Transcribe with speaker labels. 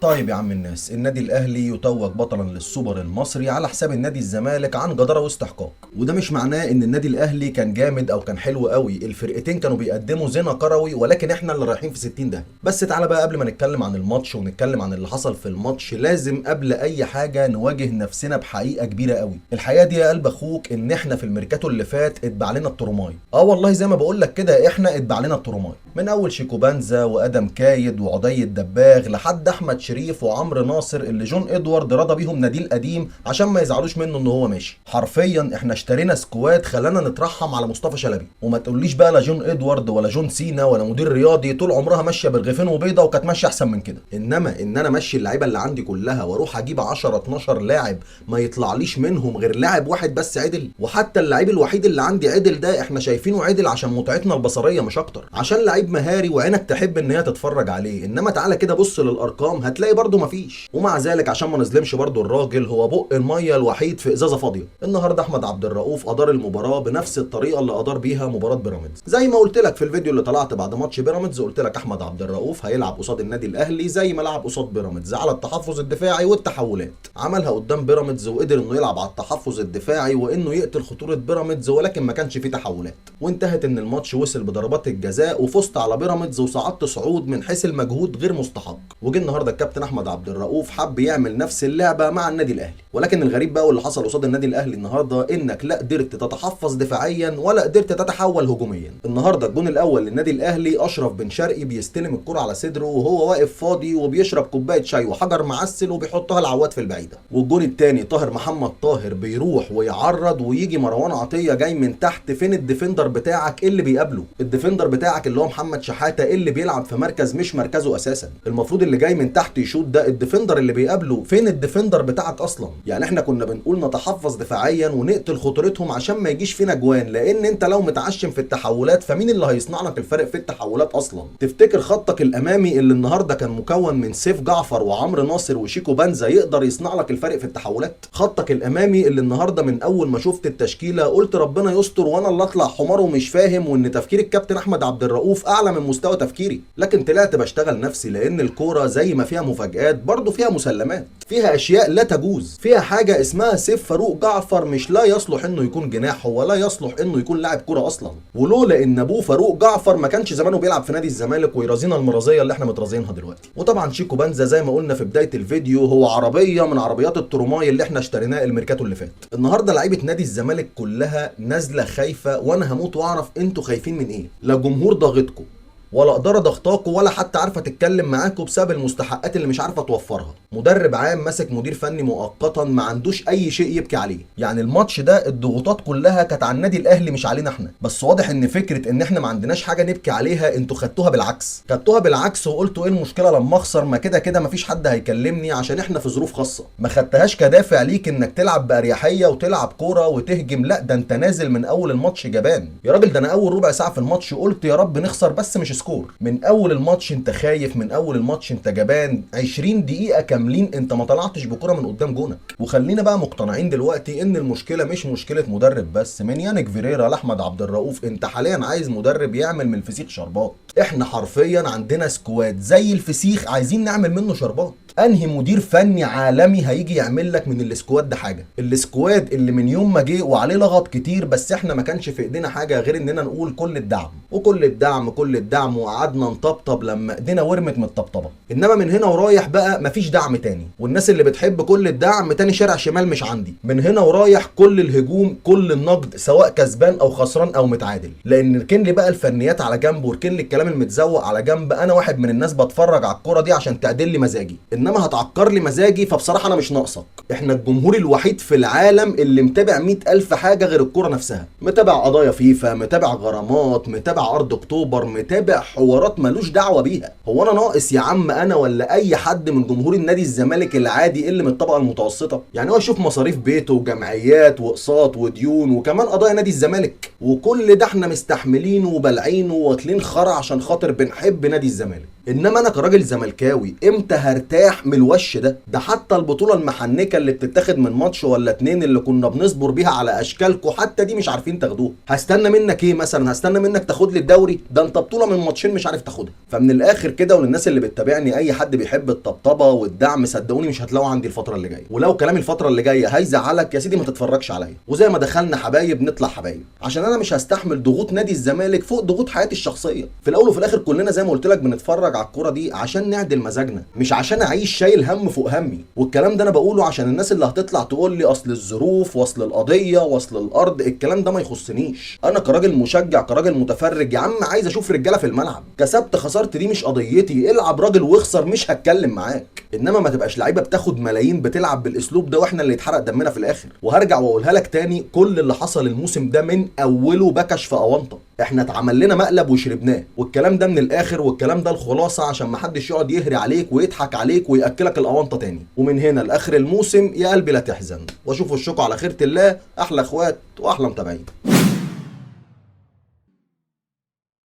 Speaker 1: طيب يا عم الناس، النادي الاهلي يتوج بطلا للسوبر المصري على حساب النادي الزمالك عن جداره واستحقاق. وده مش معناه ان النادي الاهلي كان جامد او كان حلو قوي، الفرقتين كانوا بيقدموا زنا كروي، ولكن احنا اللي رايحين في 60 ده. بس تعالى بقى قبل ما نتكلم عن الماتش ونتكلم عن اللي حصل في الماتش، لازم قبل اي حاجة نواجه نفسنا بحقيقة كبيرة قوي. الحقيقة دي يا قلب اخوك ان احنا في الميركاتو اللي فات اتباع لنا الترماي. والله زي ما بقول لك كده، احنا اتباع لنا الترماي من اول شيكوبانزا وادم كايد وعدي الدباغ لحد احمد شريف وعمرو ناصر اللي جون ادوارد رضى بيهم نادي القديم عشان ما يزعلوش منه ان هو ماشي. حرفيا احنا اشترينا squad خلانا نترحم على مصطفى شلبي. وما تقوليش بقى لا جون ادوارد ولا جون سينا ولا مدير رياضي، طول عمرها ماشية برغيفين وبيضه وكانت ماشية احسن من كده. انما ان انا امشي اللعيبة اللي عندي كلها واروح اجيب 10 12 لاعب ما يطلعليش منهم غير لاعب واحد بس عدل، وحتى اللعيب الوحيد اللي عندي عدل ده احنا شايفينه عدل عشان متعتنا البصرية مش اكتر، عشان لعيب مهاري وعينك تحب ان هي تتفرج عليه. انما تعالى كده بص للارقام هتلاقي برده مفيش. ومع ذلك عشان ما نظلمش برده الراجل، هو بق المية الوحيد في ازازة فاضية. النهارده احمد عبد الرؤوف ادار المباراة بنفس الطريقة اللي ادار بيها مباراة بيراميدز. زي ما قلت لك في الفيديو اللي طلعت بعد ماتش بيراميدز، قلت لك احمد عبد الرؤوف هيلعب قصاد النادي الاهلي زي ما لعب قصاد بيراميدز على التحفظ الدفاعي والتحولات. عملها قدام بيراميدز وقدر انه يلعب على التحفظ الدفاعي وانه يقتل خطورة بيراميدز، ولكن ما كانش فيه تحولات. وانتهت ان الماتش وصل بضربات الجزاء وفزت على بيراميدز وصعدت صعود من حيث المجهود غير مستحق. وجه النهارده الكابتن احمد عبد الرؤوف حب يعمل نفس اللعبة مع النادي الاهلي، ولكن الغريب بقى واللي حصل قصاد النادي الاهلي النهارده انك لا قدرت تتحفظ دفاعيا ولا قدرت تتحول هجوميا. النهارده الجون الاول للنادي الاهلي اشرف بن شرقي بيستلم الكره على صدره وهو واقف فاضي وبيشرب كوباية شاي وحجر معسل وبيحطها العواد في البعيدة. والجون الثاني طاهر محمد طاهر بيروح ويعرض ويجي مروان عطية جاي من تحت. فين ال defender بتاعك اللي بيقابله؟ ال defender بتاعك اللي هو محمد شحاته اللي بيلعب في مركز مش مركزه اساسا، المفروض اللي جاي من تحت يشوط ده ال defender اللي بيقابله. فين ال defender بتاعك اصلا؟ يعني احنا كنا بنقول نتحفظ دفاعيا ونقتل خطورتهم عشان ما يجيش فينا جوان، لان انت لو متعشم في التحولات فمين اللي هيصنع لك الفرق في التحولات اصلا؟ تفتكر خطك الامامي اللي النهارده كان مكون من سيف جعفر وعمرو ناصر وشيكو بانزا يقدر يصنع لك الفرق في التحولات؟ خطك الامامي اللي النهارده من اول ما شفت التشكيلة قلت ربنا يستر وانا اللي اطلع حمار ومش فاهم، وان تفكير الكابتن احمد عبد الرؤوف اعلى من مستوى تفكيري، لكن طلعت بشتغل نفسي، لان الكورة زي ما فيها مفاجآت برضو فيها مسلمات، فيها اشياء لا تجوز، فيها حاجة اسمها سيف فاروق جعفر مش لا يصلح انه يكون جناح ولا يصلح انه يكون لاعب كورة اصلا. ولولا ان ابوه فاروق جعفر ما كانش زمانه بيلعب في نادي الزمالك ويرازينا المرازيه اللي احنا مترازينها دلوقتي. وطبعا شيكو بانزا زي ما قلنا في بداية الفيديو هو عربية من عربيات التروماي اللي احنا اشتريناه الميركاتو اللي فات. النهارده لعيبة نادي الزمالك كلها نازله خايفة، وانا هموت واعرف انتوا خايفين من ايه. لا جمهور ضاغطكم ولا ادارة ضغطاكوا ولا حتى عارفه تتكلم معاكوا بسبب المستحقات اللي مش عارفه توفرها. مدرب عام ماسك مدير فني مؤقتا ما عندوش اي شيء يبكي عليه. يعني الماتش ده الضغوطات كلها كانت على النادي الاهلي مش علينا احنا. بس واضح ان فكرة ان احنا ما عندناش حاجة نبكي عليها انتوا خدتوها بالعكس، خدتوها بالعكس وقلتوا ايه المشكلة لما اخسر، ما كده كده مفيش حد هيكلمني عشان احنا في ظروف خاصة. ما خدتهاش كدافع ليك انك تلعب باريحية وتلعب كورة وتهجم، لا ده انت نازل من اول الماتش جبان يا راجل. ده انا اول ربع ساعة في الماتش قلت يا رب نخسر بس مش score. من اول الماتش انت خايف، من اول الماتش انت جبان. 20 دقيقة كاملين انت ما طلعتش بكره من قدام جونك. وخلينا بقى مقتنعين دلوقتي ان المشكلة مش مشكلة مدرب بس، من يانيك فيريرا لاحمد عبد الرؤوف انت حاليا عايز مدرب يعمل من الفسيخ شربات. احنا حرفيا عندنا squad زي الفسيخ عايزين نعمل منه شربات. انهي مدير فني عالمي هيجي يعمل لك من ال squad ده حاجة؟ ال squad اللي من يوم ما جه وعليه لغط كتير، بس احنا ما كانش في ايدينا حاجة غير اننا نقول كل الدعم وكل الدعم كل الدعم، وقعدنا نطبطب لما ايدينا ورمت من الطبطبه. انما من هنا ورايح بقى مفيش دعم تاني، والناس اللي بتحب كل الدعم تاني شارع شمال مش عندي. من هنا ورايح كل الهجوم كل النقد سواء كسبان او خسران او متعادل، لان اركن لي بقى الفنيات على جنب واركن لي الكلام المتزوق على جنب. انا واحد من الناس بتفرج على الكورة دي عشان تعدل لي مزاجي، انما هتعكر لي مزاجي فبصراحة انا مش ناقصك. احنا الجمهور الوحيد في العالم اللي متابع 100,000 حاجة غير الكورة نفسها، متابع قضايا فيفا، متابع غرامات، متابع ارض اكتوبر، متابع حوارات ملوش دعوه بيها. هو انا ناقص يا عم انا ولا اي حد من جمهور النادي الزمالك العادي اللي من الطبقة المتوسطة؟ يعني هو يشوف مصاريف بيته وجمعيات واقساط وديون وكمان قضايا نادي الزمالك، وكل ده احنا مستحملينه وبلعينه واكلين خرا عشان خاطر بنحب نادي الزمالك. انما انا كراجل زملكاوي امتى هرتاح من الوش ده؟ ده حتى البطولة المحنكه اللي بتتاخد من ماتش ولا اتنين اللي كنا بنصبر بيها على اشكالكم حتى دي مش عارفين تاخدوها. هستنى منك ايه مثلا؟ هستنى منك تاخد لي الدوري؟ ده انت بطوله من ماتشين مش عارف تاخدها. فمن الاخر كده، وللناس اللي بتتابعني، اي حد بيحب الطبطبه والدعم صدقوني مش هتلاقوا عندي الفترة اللي جاية. ولو كلامي الفترة اللي جاية هيزعلك يا سيدي ما تتفرجش عليا، وزي ما دخلنا حبايب نطلع حبايب، عشان انا مش هستحمل ضغوط نادي الزمالك فوق ضغوط حياتي الشخصية. في الاول وفي الاخر كلنا زي ما قلت لك بنتفرج على الكورة دي عشان نعدل مزاجنا، مش عشان اعيش شايل هم فوق همي. والكلام ده انا بقوله عشان الناس اللي هتطلع تقول لي اصل الظروف واصل القضية واصل الارض، الكلام ده ما يخصنيش. انا كراجل مشجع، كراجل متفرج يا عم، عايز اشوف رجاله في الملعب. كسبت خسرت دي مش قضيتي، العب راجل واخسر مش هتكلم معاك. انما ما تبقاش لعيبة بتاخد ملايين بتلعب بالاسلوب ده واحنا اللي يتحرق دمنا في الاخر. وهرجع واقولها لك تاني، كل اللي حصل الموسم ده من اوله بكش في اونطه، احنا اتعمل لنا مقلب وشربناه. والكلام ده من الاخر، والكلام ده الخلاصة، عشان ما حدش يقعد يهري عليك ويضحك عليك وياكلك الاونطه تاني. ومن هنا لاخر الموسم يا قلبي لا تحزن، واشوف وشكم على خيره الله. احلى اخوات واحلى متابعين.